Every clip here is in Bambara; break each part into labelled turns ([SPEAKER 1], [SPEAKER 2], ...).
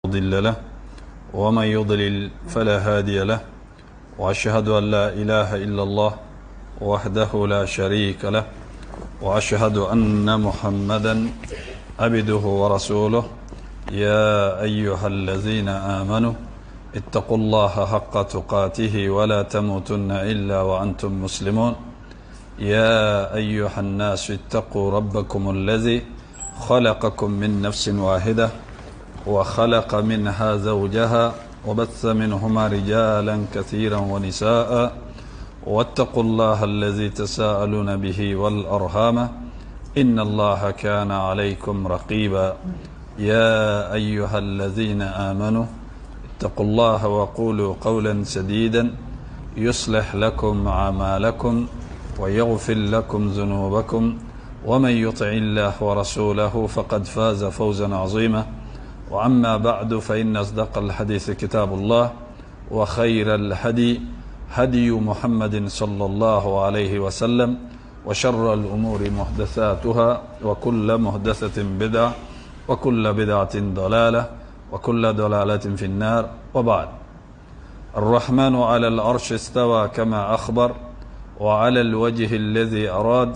[SPEAKER 1] مضل له ومن يضلل فلا هادي له، وأشهد أن لا إله إلا الله وحده لا شريك له، وأشهد أن محمدا عبده ورسوله. يا أيها الذين آمنوا اتقوا الله حق تقاته ولا تموتن إلا وأنتم مسلمون. يا أيها الناس اتقوا ربكم الذي خلقكم من نفس واحدة وخلق منها زوجها وبث منهما رجالا كثيرا ونساء، واتقوا الله الذي تساءلون به والأرhام إن الله كان عليكم رقيبا. يا أيها الذين آمنوا اتقوا الله وقولوا قولا سديدا يصلح لكم أعمالكم ويغفر لكم ذنوبكم، ومن يطع الله ورسوله فقد فاز فوزا عظيما. وأما بعد، فإن أصدق الحديث كتاب الله، وخير الهدي هدي محمد صلى الله عليه وسلم، وشر الأمور محدثاتها، وكل محدثة بدعة، وكل بدعة ضلالة، وكل ضلالة في النار. وبعد: الرحمن على العرش استوى كما أخبر، وعلى الوجه الذي أراد،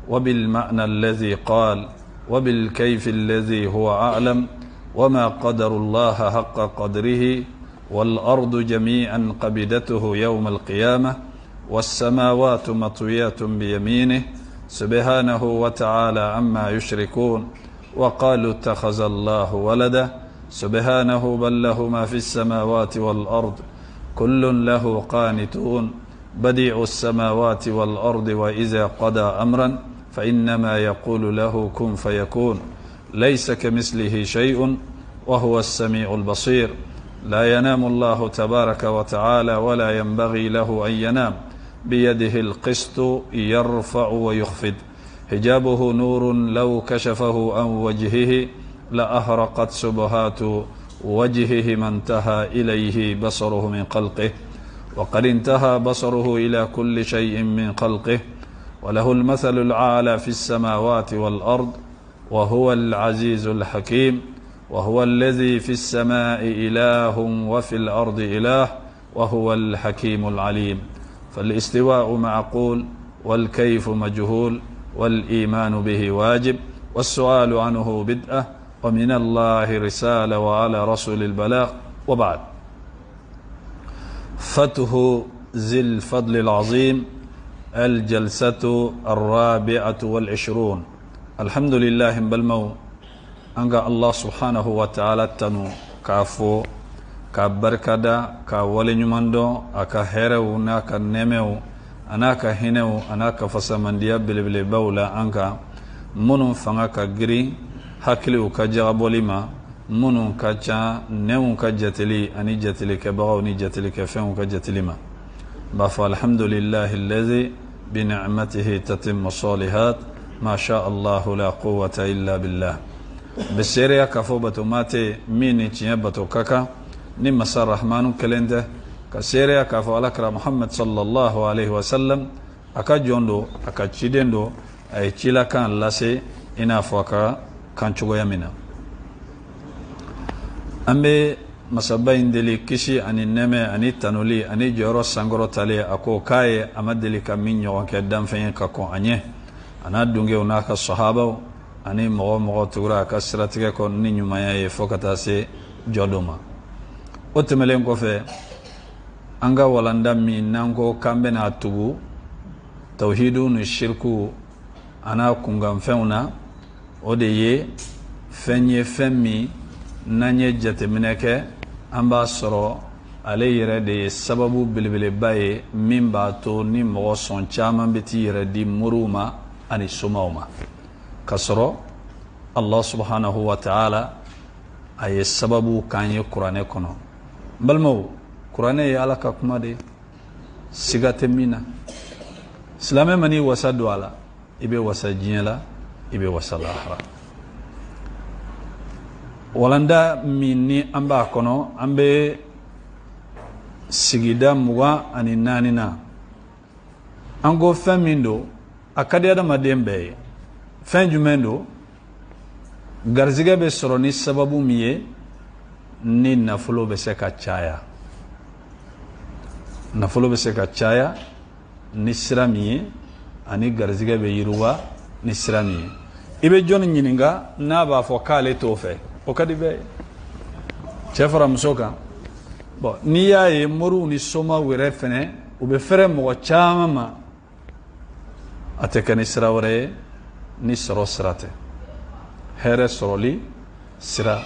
[SPEAKER 1] وبالمعنى الذي قال، وبالكيف الذي هو أعلم، وما قدر الله حق قدره، والأرض جميعا قبضته يوم القيامة، والسماوات مطويات بيمينه، سبحانه وتعالى عما يشركون. وقالوا اتخذ الله ولدا، سبحانه، بل له ما في السماوات والأرض، كل له قانتون. بديع السماوات والأرض، وإذا قضى أمرا فإنما يقول له كن فيكون. ليس كمثله شيء وهو السميع البصير. لا ينام الله تبارك وتعالى ولا ينبغي له أن ينام. بيده القسط يرفع ويخفض. حجابه نور، لو كشفه عن وجهه لأحرقت سبحات وجهه ما انتهى إليه بصره من خلقه، وقد انتهى بصره إلى كل شيء من خلقه. وله المثل الأعلى في السماوات والأرض، وهو العزيز الحكيم. وهو الذي في السماء إله وفي الأرض إله، وهو الحكيم العليم. فالاستواء معقول، والكيف مجهول، والإيمان به واجب، والسؤال عنه بدعة، ومن الله رسالة وعلى رسول البلاغ. وبعد: فتح ذي الفضل العظيم، الجلسة 24. الحمد لله. N balimaw, an ka Allah سبحانه وتعالى tanu, k'a fo, k'a barikada, k'a waleɲuman dɔn a ka hɛrɛw n'a ka nɛɛmɛw a n'a ka hinɛw a n'a ka fasamandiya belebelebaw la an kan, minnu fanga ka girin hakiliw ka jagabɔli ma, minnu ka ca nɛnw ka jateli ani jatelikɛbagaw ni jatelikɛfɛnw ka jateli ma. N b'a fɔ: الحمد لله الذي بنعمته تتم الصالحات، ما شاء الله لا قوة إلا بالله. Bɛ seereya k'a fɔ batoma tɛ min ni tiɲɛ bato ka kan ni masa Rahmanu kelen tɛ, ka seereya k'a fɔ alakira Muhammad صلى الله عليه وسلم a ka jɔn don, a ka ciden don, a ye cilakan lase i n'a fɔ a ka kan cogoya min na. An bɛ masaba in deli kisi ani nɛmɛ ani tanuli ani jɔyɔrɔ sankɔrɔtalen, a ko k'a ye a ma deli ka min ɲɔgɔn kɛ danfɛn ye ka kɔn a ɲɛ, a n'a dungew n'a ka sahabaw ani mɔgɔ mɔgɔ tugura a ka siratigɛ kɔ ni ɲumanya ye fo ka taa se jɔ dɔ ma. O tɛmɛlen kɔfɛ, an ka walanda min n'an ko k'an bɛna tugu tawhidu ni shirku a n'a kunkanfɛnw na, o de ye fɛn ye, fɛn min n'an ye jateminɛ kɛ, an b'a sɔrɔ ale yɛrɛ de ye sababu belebeleba ye min b'a to ni mɔgɔ sɔn caman bɛ t'i yɛrɛ di moriw ma ani somaw ma, ka sɔrɔ Allah سبحانه وتعالى a ye sababu k'an ye kuranɛ kɔnɔ. N balimaw, kuranɛ ye Ala ka kuma de ye, siga tɛ min na. Silamɛ man'i wasa don a la, i bɛ wasa diɲɛ la, i bɛ wasa lahara. Walanda min ni an b'a kɔnɔ, an bɛ sigida 24 na. An ko fɛn min don, a ka di adamaden bɛɛ ye. Fɛn jumɛn don? Garizigɛ bɛ sɔrɔ ni sababu min ye. ni nafolo bɛ se ka caya. Nafolo bɛ se ka caya ni sira min ye, ani garizigɛ bɛ yiriwa ni sira min ye. I bɛ jɔnni ɲininka n'a b'a fɔ k'ale t'o fɛ, o ka di bɛɛ ye, cɛ fara muso kan. Bon, n'i y'a ye moriw ni somaw yɛrɛ fɛnɛ u bɛ fɛrɛ mɔgɔ caman ma, a tɛ kɛ ni sira wɛrɛ ye ni sɔrɔ sira tɛ. Hɛrɛ sɔrɔli sira,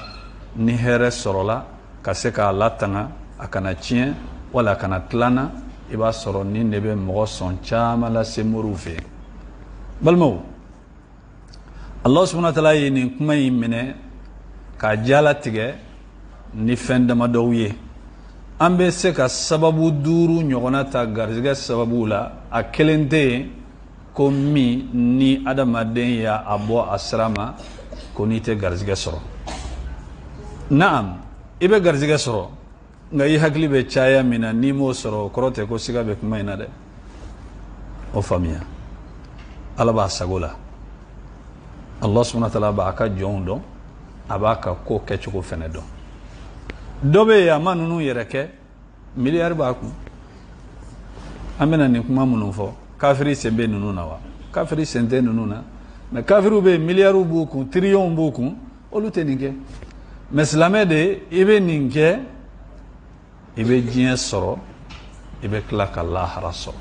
[SPEAKER 1] ni hɛrɛ sɔrɔla ka se k'a latanga a kana tiɲɛ wala a kana tilanna, i b'a sɔrɔ nin de bɛ mɔgɔ sɔn caman lase moriw fɛ yen. Balimaw, Allah subhanahu wa ta'ala ye nin kuma in minɛ k'a jalatigɛ ni fɛn damadɔw ye. An bɛ se ka sababu 5 ɲɔgɔnna ta garizigɛ sababu la. A kelen tɛ yen ko min ni adamaden y'a bɔ a sira ma ko n'i tɛ garizigɛ sɔrɔ. Naam, i bɛ garizigɛ sɔrɔ, nka i hakili bɛ caya min na n'i m'o sɔrɔ, o kɔrɔ tɛ ko siga bɛ kuma in na dɛ. O faamuya, Ala b'a sago la. Allah subhanahu wa ta'ala b'a ka jɔnw dɔn, a b'a ka ko kɛcogo fɛnɛ dɔn. Dɔ bɛ yen a ma ninnu yɛrɛ kɛ, miliyari b'a kun. An bɛna nin kuma minnu fɔ, kafiri sen bɛ ninnu na wa? Kafiri sen tɛ ninnu na. Mɛ kafiriw bɛ yen, miliyariw b'u kun, tiriyɔnw b'u kun, olu tɛ nin kɛ. Mɛ silamɛ de, i bɛ nin kɛ, i bɛ diɲɛ sɔrɔ, i bɛ tila ka lahara sɔrɔ.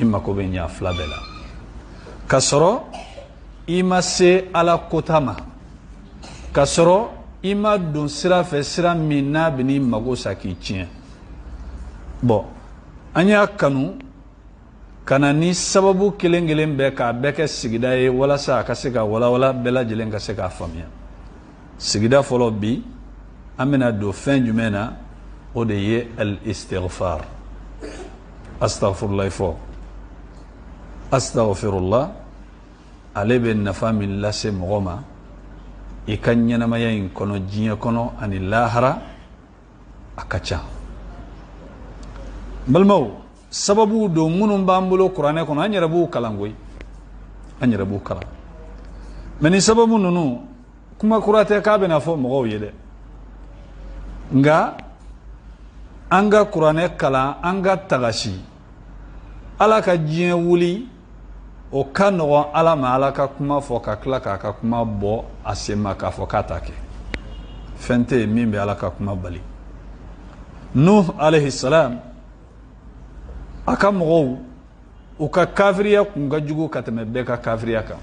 [SPEAKER 1] I mako bɛ ɲa fila bɛɛ la. Ka sɔrɔ i ma se Ala kota ma, ka sɔrɔ i ma don sira fɛ, sira min n'a bɛ n'i mago sa k'i tiɲɛ. Bon, an y'a kanu ka na ni sababu kelen kelen bɛɛ k'a bɛɛ kɛ sigida ye, walasa a ka se ka walawala, bɛɛ lajɛlen ka se k'a faamuya. Sigida fɔlɔ bi, an bɛna don fɛn jumɛn na? O de ye al-istighfar. Astaghfirullah fɔ. Astaghfirullah, ale bɛ nafa min lase mɔgɔ ma i ka ɲɛnamaya in kɔnɔ, diɲɛ kɔnɔ ani lahara, a ka ca. Balimaw, sababuw don minnu b'an bolo kuranɛ kɔnɔ, an yɛrɛ b'u kalan koyi, an yɛrɛ b'u kalan. Mɛ nin sababu ninnu, kuma kura tɛ k'a bɛna fɔ mɔgɔw ye dɛ. Nka an ka kuranɛ kalan, an ka tagasi, Ala ka diɲɛ wuli, o ka nɔgɔn Ala ma, Ala ka kuma fɔ ka tila k'a ka kuma bɔ a sen ma k'a fɔ k'a t'a kɛ. Fɛn tɛ yen min bɛ Ala ka kuma bali. Nuh alayhi salam, a ka mɔgɔw, u ka kafiriya kun ka jugu ka tɛmɛ bɛɛ ka kafiriya kan.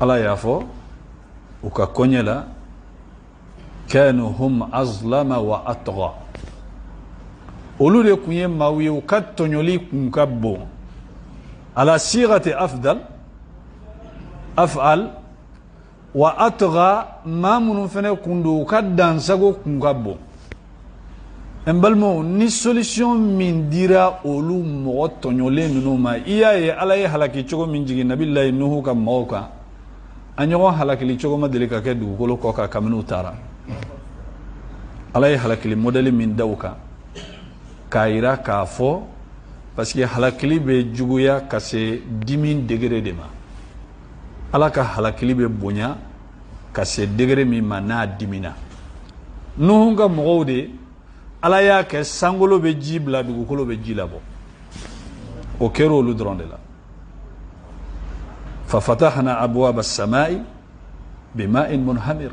[SPEAKER 1] Ala y'a fɔ u ka koɲɛ la, kanu hum azlama wa atgha. Olu de kun ye maaw ye, u ka tɔɲɔli kun ka bon. Ala sigati afdal af'al wa atgha, maa minnu fɛnɛ kun don, u ka dansago kun ka bon. N balimaw, ni solution min dira olu mɔgɔ tɔɲɔlen ninnu ma, i y'a ye Ala ye halaki cogo min jigin Nabilayi Nuhu ka mɔgɔw kan, a ɲɔgɔn halakili cogo ma deli ka kɛ dugukolo kɔ kan kabini u taara. Ala ye halakili modèle min da u kan k'a yira k'a fɔ, parce que halakili bɛ juguya ka se dimi degré de ma. Ala ka halakili bɛ bonya ka se degré min ma n'a dimina. Nuhu ka mɔgɔw de, Ala y'a kɛ sankolo bɛ ji bila, dugukolo bɛ ji labɔ. O kɛra olu dɔrɔn de la. Fa fatahna abwaba as-samai bima'in munhamir.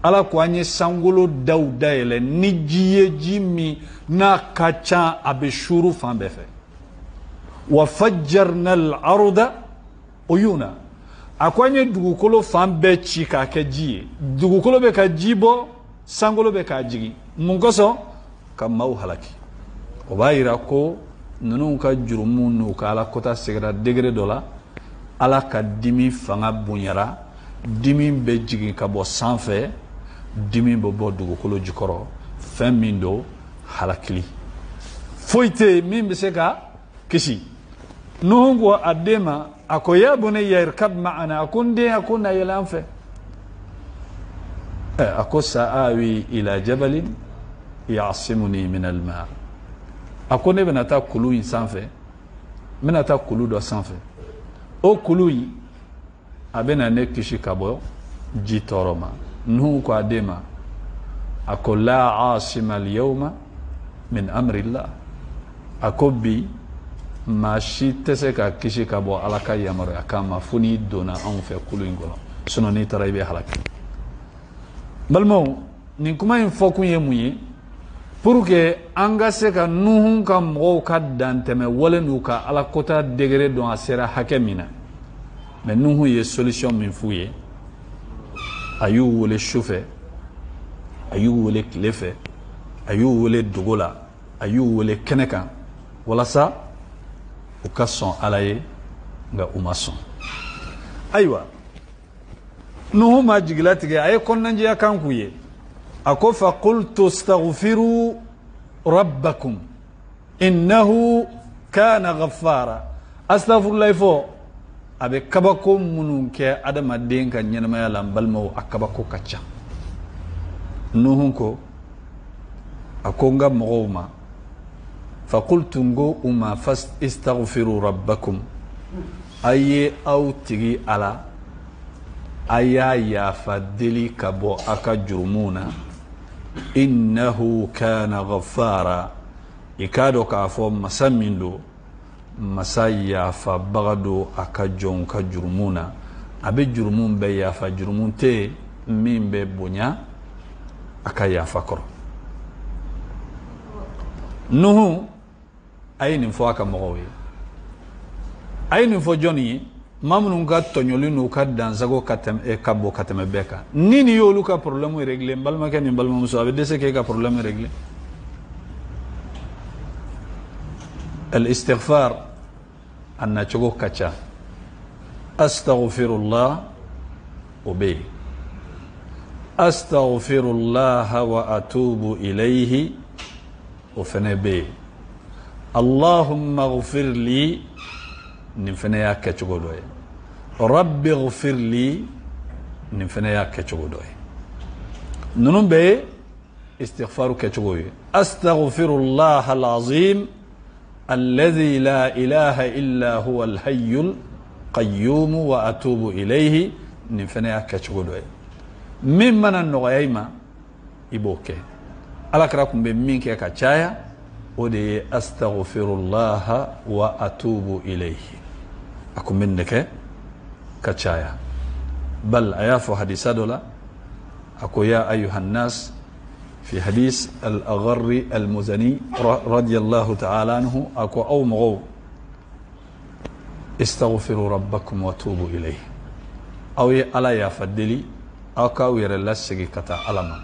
[SPEAKER 1] Ala ko an ye sankolo daw dayɛlɛ ni ji ye, ji min n'a ka ca, a bɛ suuru fan bɛɛ fɛ. Wa fajjarna al-arda uyuna. A ko an ye dugukolo fan bɛɛ ci k'a kɛ ji ye. Dugukolo bɛ ka ji bɔ, sankolo bɛ k'a jigin. Mun kosɔn? Ka maaw halaki. O b'a yira ko ninnu ka jurumu n'u ka Ala kota segira degré dɔ la, Ala ka dimi fanga bonyara, dimi bɛ jigin ka bɔ sanfɛ, dimi bɛ bɔ dugukolo jukɔrɔ. Fɛn min don, halakili. Foyi tɛ yen min bɛ se ka kisi. Nuhu ko a den ma, a ko ya bunayya irkab ma'ana, a ko n den, a ko na yɛlɛ an fɛ. A ko sa'awi ila jabalin ya'simuni min al-ma. A ko ne bɛna taa kulu in sanfɛ, n bɛna taa kulu dɔ sanfɛ. O kulu in, a bɛna ne kisi ka bɔ ji tɔɔrɔ ma. Nuhu ko a den ma, A ko la asima al-yawma min amrillah, a ko bi maa si tɛ se ka kisi ka bɔ Ala ka yamaruya kan ma fo n'i donna anw fɛ kulu in kɔnɔ, sinon n'i taara i bɛ halaki. Balimaw, nin kuma in fɔkun ye mun ye? Pour que an ka se ka Nuhu ka mɔgɔw ka dantɛmɛ wale n'u ka Ala kota degré dɔn a sera hakɛ min na. Mais Nuhu ye solution min f'u ye, a y'u wele su fɛ, a y'u wele tile fɛ, a y'u wele dogo la, a y'u wele kɛnɛ kan, walasa u ka sɔn Ala ye, nka u ma sɔn. Ayiwa, Nuhu ma jigilatigɛ, a ye kɔnɔnajɛya kan k'u ye. A ko fa qultu astaghfiru rabbakum innahu kana ghaffara. Astaghfirullahi fɔ, a bɛ kabako minnu kɛ adamaden ka ɲɛnamaya la, n balimaw, a kabako ka ca. Nuhu ko, a ko n ka mɔgɔw ma, fa qultu, n ko u ma, istaghfiru rabbakum, a ye aw tigi Ala, a y'a yafa deli ka bɔ a ka jurumuw na, innahu kana ghaffara, i k'a dɔn k'a fɔ masa min don, masa yafabaga don a ka jɔnw ka jurumu na, a bɛ jurumu bɛɛ yafa, jurumu tɛ yen min bɛ bonya a ka yafa kɔrɔ. Nuhu a ye nin fɔ a ka mɔgɔw ye. A ye nin fɔ jɔnni ye? Maa minnu ka tɔɲɔli n'u ka dansago ka tɛmɛ ka bɔ ka tɛmɛ bɛɛ kan. Ni nin y'olu ka problème régler, n balimakɛ ni n balimamuso, a bɛ dɛsɛ k'e ka problème régler. Al-istighfar a nacogo ka ca. Astaghfirullah o bɛ yen, astaghfirullah wa atubu ilayhi o fɛnɛ bɛ yen, Allahumma ghfir li nin fɛnɛ y'a kɛcogo dɔ ye, Rabbi ghfir li nin fɛnɛ y'a kɛcogo dɔ ye. Ninnu bɛɛ ye istighfaru kɛcogo ye. Astaghfirullah al-azim alladhi la ilaha illa huwa al-hayyul qayyum wa atubu ilayhi nin fɛnɛ y'a kɛcogo dɔ ye. Min mana nɔgɔya i ma, i b'o kɛ. Ala kɛra kun bɛ min kɛ ka caya, o de ye astaghfirullah wa atubu ilayhi, a kun bɛ nin de kɛ ka caya. Bal a y'a fɔ hadisa dɔ la, a ko ya ayuhan nas, fi hadis al-Agharri al-Muzani radiyallahu ta'ala anhu, a ko aw mɔgɔw, istaghfiru rabbakum wa tubu ilayhi, aw ye Ala yafa deli, aw k'aw yɛrɛ lasegin ka taa Ala ma.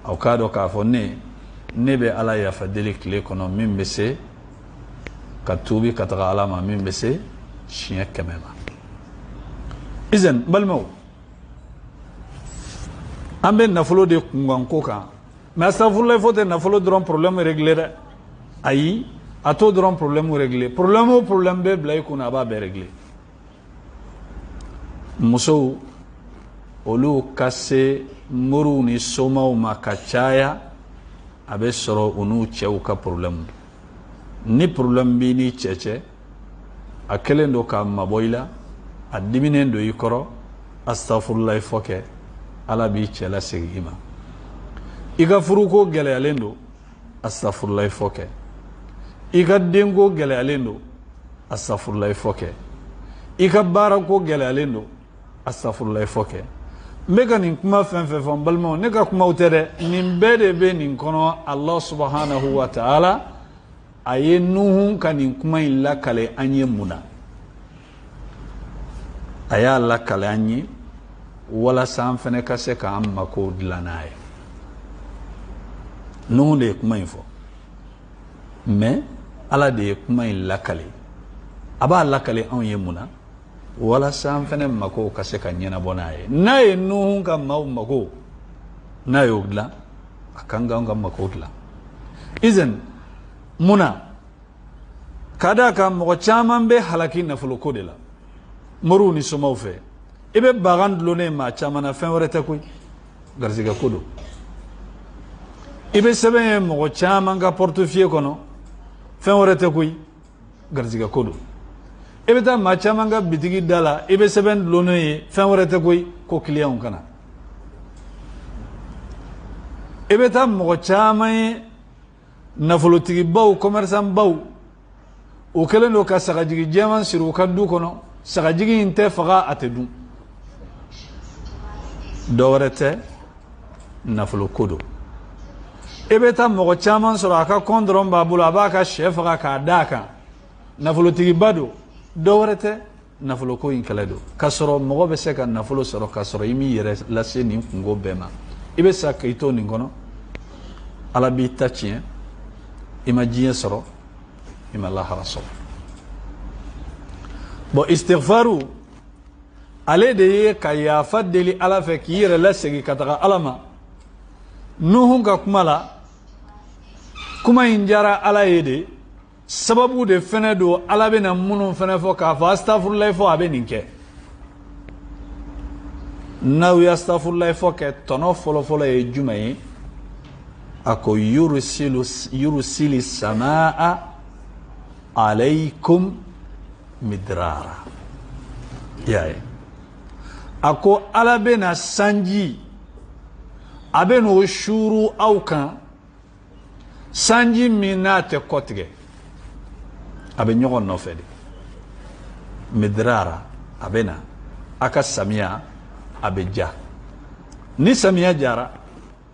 [SPEAKER 1] Aw k'a dɔn k'a fɔ ne bɛ Ala yafa deli tile kɔnɔ min bɛ se ka tuubi ka taga Ala ma min bɛ se siɲɛ 100 ma. Izan balimaw, an bɛ nafolo de kunkanko kan, mais astaghfirullah fɔ tɛ nafolo dɔrɔn problème régler dɛ. Ayi, a t'o dɔrɔn problème régler. Problème o problème bɛ bila i kunna, a b'a bɛɛ régler. Musow olu ka se moriw ni somaw ma ka caya, a bɛ sɔrɔ u n'u cɛw ka problème. Ni problème b'i ni cɛ cɛ, a kɛlen don k'a mabɔ i la, a diminen don i kɔrɔ, astaghfirullah fɔ kɛ, Ala b'i cɛ lasegin i ma. I ka furuko gɛlɛyalen don, astaghfirullah fɔ kɛ. I ka denko gɛlɛyalen don, astaghfirullah fɔ kɛ. I ka baarako gɛlɛyalen don, astaghfirullah fɔ kɛ. N bɛ ka nin kuma fɛn fɛn fɔ n balimaw, ne ka kumaw tɛ dɛ, nin bɛɛ de bɛ nin kɔnɔ. Allah subhanahu wa ta'ala a ye Nuhu ka nin kuma in lakale an ye mun na? A y'a lakale an ye walasa an fɛnɛ ka se k'an makow dilan n'a ye. Nuhu de ye kuma in fɔ, mais Ala de ye kuma in lakale. A b'a lakale anw ye mun na? Walasa an fɛnɛ makow ka se ka ɲɛnabɔ n'a ye. N'a ye Nuhu ka maaw mako, n'a y'o dilan, a kan k'anw ka makow dilan. Izan mun na? Ka d'a kan mɔgɔ caman bɛ halaki nafoloko de la, moriw ni somaw fɛ. I bɛ bagan dulonnen maa caman na, fɛn wɛrɛ tɛ koyi, garisɛgɛ ko don. I bɛ sɛbɛn ye mɔgɔ caman ka portefeuille kɔnɔ, fɛn wɛrɛ tɛ koyi, garisɛgɛ ko don. I bɛ taa maa caman ka bitigi da la, i bɛ sɛbɛn dulonnen ye, fɛn wɛrɛ tɛ koyi, ko kiliyanw kana. I bɛ taa mɔgɔ caman ye, nafolotigibaw, commerçantbaw, o kɛlen don ka sagajigi jɛman siri u ka du kɔnɔ. Sagajigi in tɛ faga, a tɛ dun. Dɔ wɛrɛ tɛ, nafolo ko don. I bɛ taa mɔgɔ caman sɔrɔ, a ka kɔn dɔrɔn b'a bolo, a b'a ka sɛ faga k'a d'a kan, nafolotigiba don. Dɔ wɛrɛ tɛ, nafolo ko in kɛlɛ don. K'a sɔrɔ mɔgɔ bɛ se ka nafolo sɔrɔ k'a sɔrɔ i m'i yɛrɛ lase nin kunko bɛɛ ma. I bɛ sa k'i to nin kɔnɔ, Ala b'i ta tiɲɛ, i ma diɲɛ sɔrɔ, i ma lahara sɔrɔ. Bon, istighfaru ale de ye ka yafa deli Ala fɛ, k'i yɛrɛ lasegin ka taga Ala ma. Nuhu ka kuma la, kuma in diyara Ala ye de. Sababu de fɛnɛ don, Ala bɛna minnu fɛnɛ fɔ k'a fɔ astafurulayi fɔ, a bɛ nin kɛ. N'aw ye astafurulayi fɔ kɛ, tɔnɔ fɔlɔfɔlɔ ye jumɛn ye? A ko yurusili samaa alaykum midrara. I y'a ye, a ko Ala bɛna sanji, a bɛ n'o suuru aw kan, sanji min n'a tɛ kɔtigɛ, a bɛ ɲɔgɔn nɔfɛ de. Midrara, a bɛ na a ka samiya, a bɛ ja. Ni samiya jara,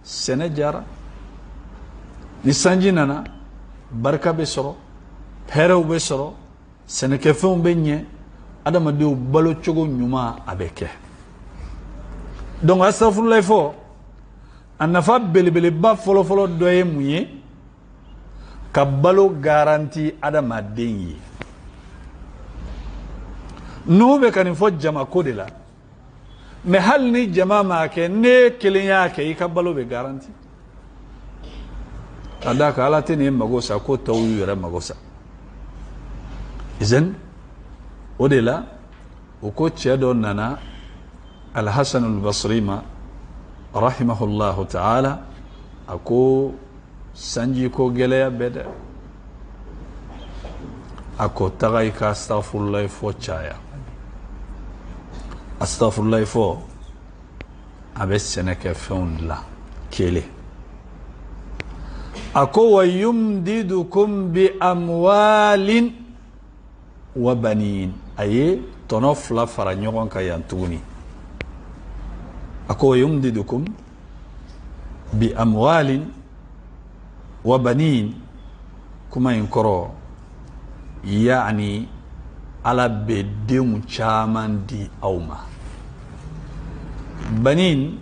[SPEAKER 1] sɛnɛ jara. Ni sanji nana, barika bɛ sɔrɔ, hɛrɛw bɛ sɔrɔ, sɛnɛkɛfɛnw bɛ ɲɛ, adamadenw balo cogo ɲuman a bɛ kɛ. Donc astafurulayi fɔ, a nafa belebeleba fɔlɔfɔlɔ dɔ ye mun ye? Ka balo garanti adamaden ye. Nuhu bɛ ka nin fɔ jamako de la, mais hali ni jama m'a kɛ, ne kelen y'a kɛ, i ka balo bɛ garanti. Ka d'a kan Ala tɛ nin mago sa ko tɔw y'u yɛrɛ mago sa. Izan o de la, o ko cɛ dɔ nana Alhasan al-Basri ma rahimahullahu ta'ala, a ko sanji ko gɛlɛya bɛ dɛ. A ko taga i ka astafurulayi fɔ caya. Astafurulayi fɔ, a bɛ sɛnɛkɛfɛnw dilan. Kelen, a ko wa yumdidukum bi amwalin wa banin. A ye tɔnɔ fila fara ɲɔgɔn kan yan tuguni. A ko wa yumdidukum bi amwalin wa banin, kuma in kɔrɔ yaani Ala bɛ denw caman di aw ma. Banin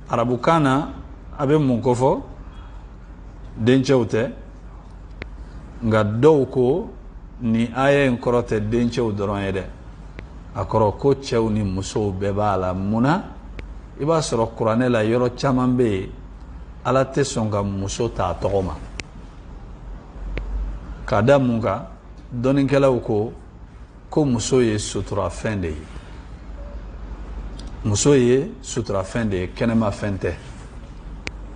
[SPEAKER 1] arabukan na, a bɛ mun kofɔ? Dencɛw tɛ. Nka dɔw ko ni aya in kɔrɔ tɛ dencɛw dɔrɔn ye dɛ, a kɔrɔ ko cɛw ni musow bɛɛ b'a la. Mun na? I b'a sɔrɔ kuranɛ la yɔrɔ caman bɛ yen, Ala tɛ sɔn ka muso ta a tɔgɔ ma. K'a da mun kan? Dɔnnikɛlaw ko ko muso ye suturafɛn de ye. Muso ye suturafɛn de ye, kɛnɛmafɛn tɛ.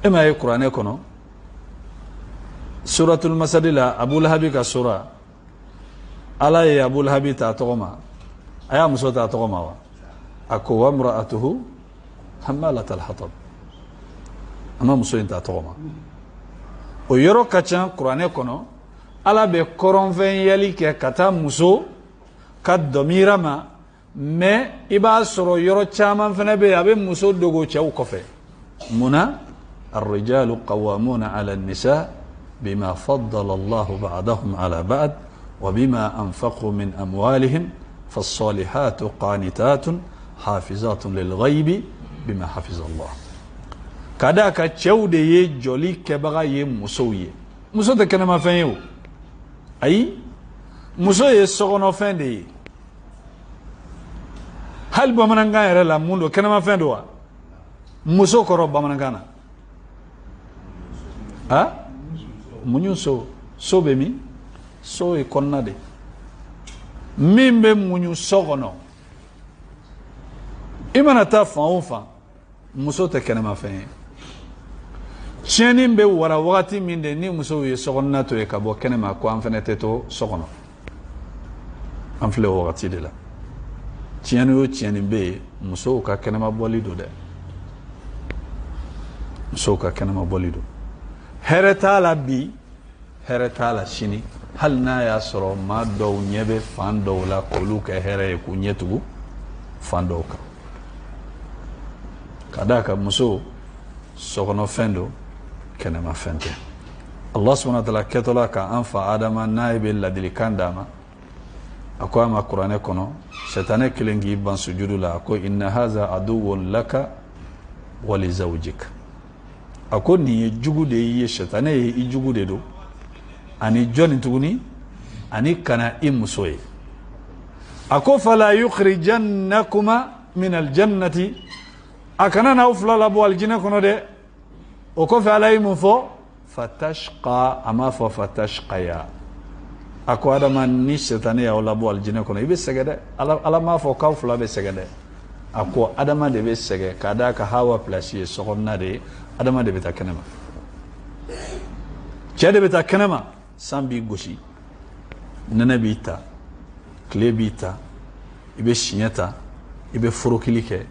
[SPEAKER 1] E m'a ye kuranɛ kɔnɔ, suratul masadi la, Abu Lahabi ka sura, Ala ye Abu Lahabi ta tɔgɔ ma, a y'a muso ta tɔgɔ ma wa? A ko wa mra'atuhu hammalat al-hatab. A ma muso in ta tɔgɔ ma. O yɔrɔ ka ca kuranɛ kɔnɔ, Ala bɛ kɔrɔnfɛnyali kɛ ka taa muso ka dɔmira ma. Mais i b'a sɔrɔ yɔrɔ caman fana bɛ yen, a bɛ muso dogo cɛw kɔfɛ. Mun na? الرجال قوامون على النساء بما فضل الله بعضهم على بعض وبما أنفقوا من أموالهم فالصالحات قانتات حافظات للغيب بما حفظ الله. Ka d'a kan cɛw de ye jɔli kɛbaga ye musow ye. Muso tɛ kɛnɛmafɛn ye o, ayi, muso ye sokɔnɔfɛn de ye. Hali bamanankan yɛrɛ la, mun don? Kɛnɛmafɛn don wa? Muso kɔrɔ bamanankan na, a muɲu so, so bɛ min? So ye kɔnɔna de, min bɛ muɲu so kɔnɔ. I mana taa fan o fan, muso tɛ kɛnɛmafɛn ye. Tiɲɛni bɛ wara wagati min de, ni musow ye sokɔnɔna to yen ka bɔ kɛnɛma ko an fɛnɛ tɛ to so kɔnɔ. An filɛ o wagati de la. Tiɲɛni o tiɲɛni bɛ yen, musow ka kɛnɛma bɔli don dɛ. Musow ka kɛnɛma bɔli don, hɛrɛ t'a la bi, hɛrɛ t'a la sini, hali n'a y'a sɔrɔ maa dɔw ɲɛ bɛ fan dɔw la k'olu kɛ hɛrɛ ye, k'u ɲɛ tugu fan dɔw kan. Ka d'a kan muso sokɔnɔfɛn don, kɛnɛmafɛn tɛ. Allah subhanahu wa ta'ala kɛtɔla ka an fa Adama n'a ye bɛ ladilikan d'a ma, a ko a ma kuranɛ kɔnɔ, sɛtanɛ kelen k'i ban sujudu la, a ko inna haza aduwwun laka wa li zawjik. A ko nin ye jugu de ye, sɛtanɛ ye i jugu de don, ani jɔnni tuguni, ani kana i muso ye. A ko fala yukhrijannakuma min aljannati, a kana n'aw fila labɔ alijinɛ kɔnɔ dɛ. O kɔfɛ Ala ye mun fɔ? Fatashqa, a m'a fɔ fatashqaya. A ko Adama, ni sɛtanɛ y'aw labɔ alijinɛ kɔnɔ, i bɛ sɛgɛn dɛ. Ala m'a fɔ k'aw fila bɛ sɛgɛn dɛ. A ko Adama de bɛ sɛgɛn, k'a d'a ka Hawa place ye sokɔnɔna de ye, Adama de bɛ taa kɛnɛma, cɛ de bɛ taa kɛnɛma. San b'i gosi, nɛnɛ b'i ta, tile b'i ta, i bɛ siɲɛ ta, i bɛ forokili kɛ,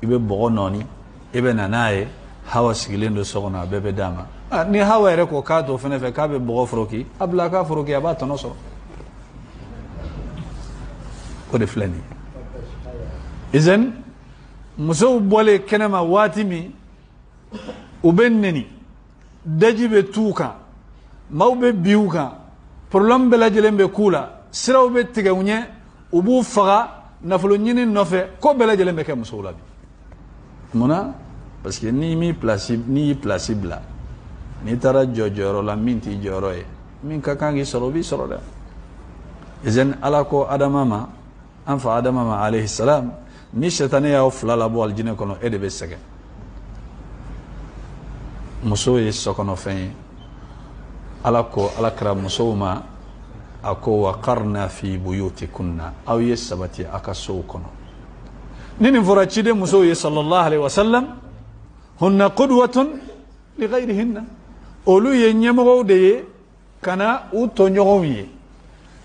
[SPEAKER 1] i bɛ bɔgɔ nɔɔni, i bɛ na n'a ye. Hawa sigilen don so kɔnɔ, a bɛɛ bɛ d'a ma. Ni Hawa yɛrɛ ko k'a t'o fɛnɛ fɛ, k'a bɛ bɔgɔ foroki, a bila a k'a foroki, a b'a tɔnɔ sɔrɔ. O de filɛ nin ye. Izan musow bɔlen kɛnɛma waati min, u bɛ neni, daji bɛ t'u kan, maaw bɛ bin u kan, problème bɛɛ lajɛlen bɛ k'u la, siraw bɛ tigɛ u ɲɛ, u b'u faga nafolo ɲini nɔfɛ, ko bɛɛ lajɛlen bɛ kɛ musow la bi. Munna? Parce que n'i m'i place, n'i y'i place bila, n'i taara jɔ jɔyɔrɔ la min t'i jɔyɔrɔ ye, min ka kan k'i sɔrɔ, o b'i sɔrɔ dɛ. Izan Ala ko Adama ma, an fa Adama ma alayhi salam, ni sɛtanɛ y'aw fila labɔ alijinɛ kɔnɔ, e de bɛ sɛgɛn. Muso ye sokɔnɔfɛn ye. Ala ko Ala kɛra musow ma, a ko waqarna fi buyutikunna, aw ye sabati aw ka sow kɔnɔ. Ni nin fɔra ciden musow ye sallallahu alaihi wasallam, hunna qudwatun li ghayrihinna, olu ye ɲɛmɔgɔw de ye ka na u tɔɲɔgɔnw ye.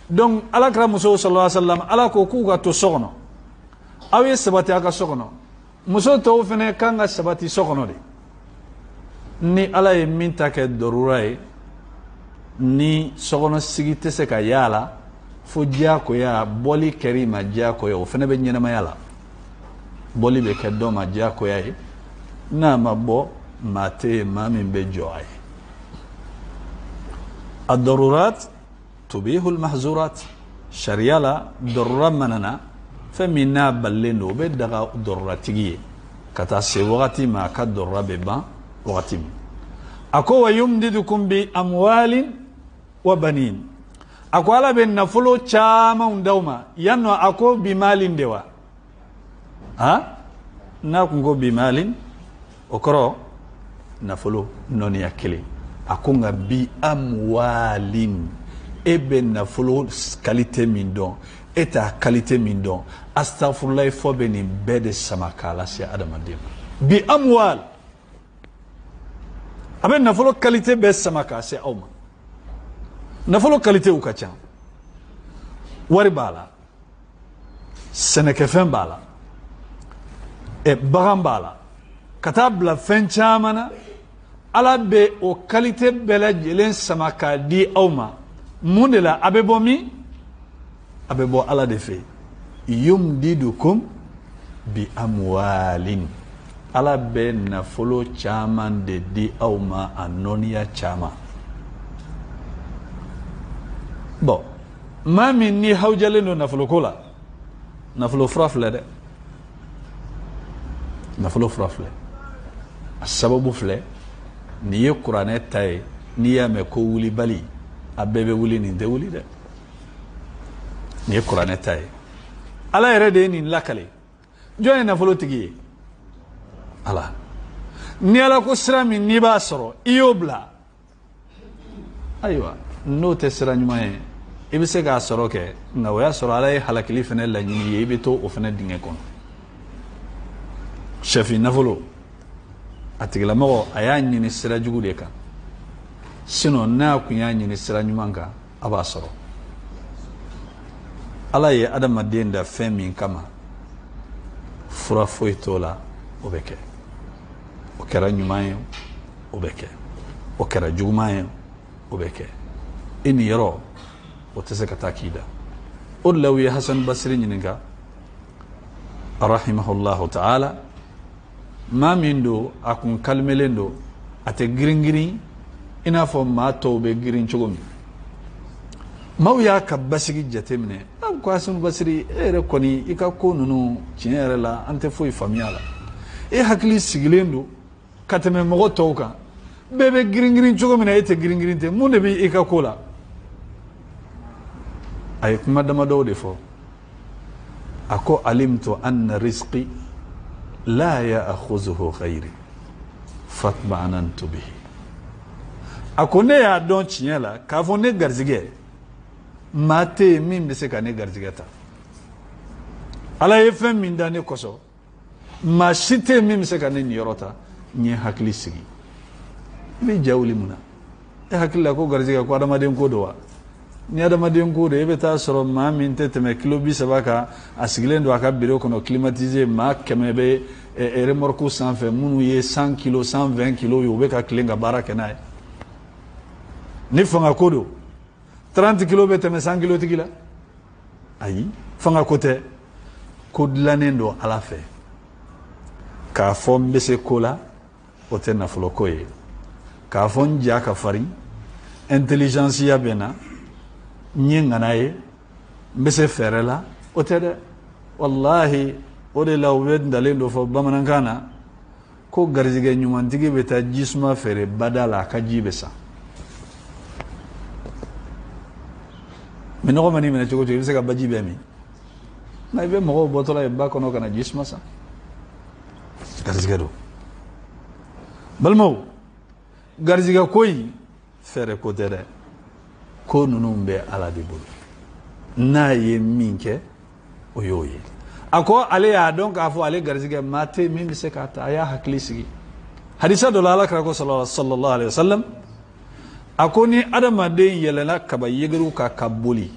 [SPEAKER 1] Donc Ala kɛra musow sallallahu alaihi wasallam, Ala ko k'u ka to so kɔnɔ, aw ye sabati aw ka so kɔnɔ. Muso tɔw fɛnɛ kan ka sabati so kɔnɔ de. Ni Ala ye min ta kɛ dɔrura ye, ni sokɔnɔ sigi tɛ se ka y'a la fo diyagoya, bɔli kɛr'i ma diyagoya, o fɛnɛ bɛ ɲɛnamaya la. Bɔli bɛ kɛ dɔ ma diyagoya ye, n'a ma bɔ, maa tɛ yen maa min bɛ jɔ a ye. Ad-darurat tubihu al-mahzurat. Sariya la, dɔrura mana na, fɛn min n'a balilen don, o bɛ daga dɔruratigi ye ka taa se wagati ma a ka dɔrura bɛ ban wagati min. A ko wa yumdidukum bi amwalin wa banin, a ko Ala bɛ nafolo camanw d'aw ma. Yan nɔ a ko bi malin de wa? Ha, n'a kun ko bi malin, o kɔrɔ nafolo nɔniya kelen. A ko nka bi amwalin, e bɛ nafolo qualité min dɔn, e t'a qualité min dɔn, astafurulayi, fɔ bɛ nin bɛɛ de sama k'a lase adamaden ma. Bi amwal, a bɛ nafolo qualité bɛɛ sama k'a se aw ma. Nafolo qualitéw ka ca, wari b'a la, sɛnɛkɛfɛn b'a la, bagan b'a la, ka taa bila fɛn caman na. Ala bɛ o qualité bɛɛ lajɛlen sama k'a di aw ma. Mun de la? A bɛ bɔ min? A bɛ bɔ Ala de fɛ. Yumdidukum bi amwalin, Ala bɛ nafolo caman de di aw ma, a nɔniya caman. Bon, maa min ni hawujalen don nafoloko la, nafolo fura filɛ dɛ, nafolo fura filɛ, a sababu filɛ. Nin ye kuranɛ ta ye. N'i y'a mɛn ko wulibali, a bɛɛ bɛ wuli, nin tɛ wuli dɛ. Nin ye kuranɛ ta ye. Ala yɛrɛ de ye nin lakale. Jɔn ye nafolotigi ye? Ala. Ni Ala ko sira min n'i b'a sɔrɔ, i y'o bila, ayiwa, n'o tɛ sira ɲuman ye, i bɛ se k'a sɔrɔ kɛ, nka o y'a sɔrɔ Ala ye halakili fɛnɛ laɲini ye, i bɛ to o fɛnɛ dingɛ kɔnɔ. Sɛfin nafolo, a tigilamɔgɔ a y'a ɲini sira jugu de kan, sinon n'a kun y'a ɲini sira ɲuman kan, a b'a sɔrɔ. Ala ye adamaden da fɛn min kama, fura foyi t'o la, o bɛ kɛ. O kɛra ɲuman ye, O bɛ kɛ. O kɛra juguman ye, o bɛ kɛ. I niyɔrɔ o tɛ se ka taa k'i da. O de la u ye Hasan Basiri ɲininka rahimahullahu ta'ala, maa min don a kun kalimelen don, a tɛ girin girin i n'a fɔ maa tɔw bɛ girin cogo min. Maaw y'a ka basigi jateminɛ, a ko Hasan Basiri, e yɛrɛ kɔni i ka ko ninnu tiɲɛ yɛrɛ la an tɛ foyi faamuya la, e hakili sigilen don ka tɛmɛ mɔgɔ tɔw kan, bɛɛ bɛ girin girin cogo min na e tɛ girin girin ten, mun de bɛ i ka ko la? A ye kuma damadɔw de fɔ. A ko alimtu anna rizqi la ya'khuzuhu ghayri fatma'anantu bihi. A ko ne y'a dɔn tiɲɛ la k'a fɔ ne garijɛgɛ maa tɛ yen min bɛ se ka ne garijɛgɛ ta. Ala ye fɛn min da ne kosɔn, maa si tɛ yen min bɛ se ka ne niyɔrɔ ta. N ye hakili sigi. I bɛ ja wuli mun na? E hakili la ko garijɛgɛ ko adamaden ko don wa? Ni adamaden ko don, e bɛ taa sɔrɔ maa min tɛ tɛmɛ kilo 30 kan, a sigilen don a ka biro kɔnɔ climatisé, maa 100 bɛ remorque sanfɛ minnu ye 100 kilo 120 kilo ye, u bɛ ka tilen ka baara kɛ n'a ye. Ni fanga ko don, 30 kilo bɛ tɛmɛ 100 kilo tigi la? Ayi, fanga ko tɛ, ko dilannen don Ala fɛ. K'a fɔ n bɛ se ko la, o tɛ nafolo ko ye. K'a fɔ n ja ka farin, intelligence ya bɛ n na, n ye ŋana ye, n bɛ se fɛɛrɛ la, o tɛ dɛ. Walahi, o de la u bɛ ntalen dɔ fɔ bamanankan na ko garijɛgɛ ɲumantigi bɛ taa ji suma feere bada la, a ka ji bɛ san. Minɔgɔ man'i minɛ cogo o cogo, i bɛ se ka baji bɛɛ min, nka i bɛ mɔgɔw bɔtɔla ye ba kɔnɔ ka na ji suma san. Garijɛgɛ don. Balimaw, garijɛgɛ ko in fɛɛrɛ ko tɛ dɛ. Ko ninnu bɛ Ala de bolo, n'a ye min kɛ o y'o ye. A ko ale y'a dɔn k'a fɔ ale garijɛgɛ maa tɛ min bɛ se k'a ta, a y'a hakili sigi. Hadisa dɔ la, Ala kira ko sallallahu alaihi wasallam, a ko ni adamaden yɛlɛnna kaba yegeriw kan ka boli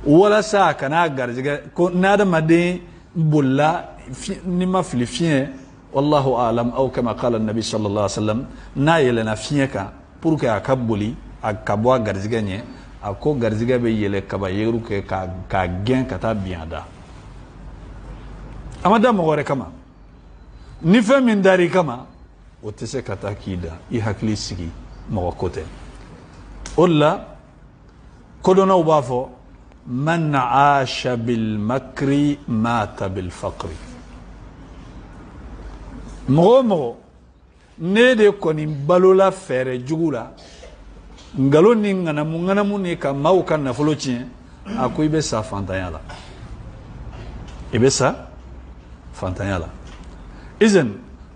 [SPEAKER 1] walasa a kana garijɛgɛ, ko ni adamaden bolila ni ma fili fiɲɛ, wallahu a'lam, aw kama qala nabi sallallahu alaihi wasallam, n'a yɛlɛnna fiɲɛ kan pour que a ka boli a ka bɔ a garijɛgɛ ɲɛ, a ko garijɛgɛ bɛ yɛlɛ kaba yegeriw kɛ k'a gɛn ka taa bin a da. A ma da mɔgɔ wɛrɛ kama. Ni fɛn min dar'i kama, o tɛ se ka taa k'i da. I hakili sigi, mɔgɔ ko tɛ. O de la kodɔnnaw b'a fɔ man aasha bil makri mata bil faqri. Mɔgɔ o mɔgɔ ne de kɔni balola fɛɛrɛ jugu la, nkalon ni ŋanamu ŋanamu ni ka maaw ka nafolo tiɲɛ, a ko i bɛ sa fantanya la, i bɛ sa fantanya la. Izan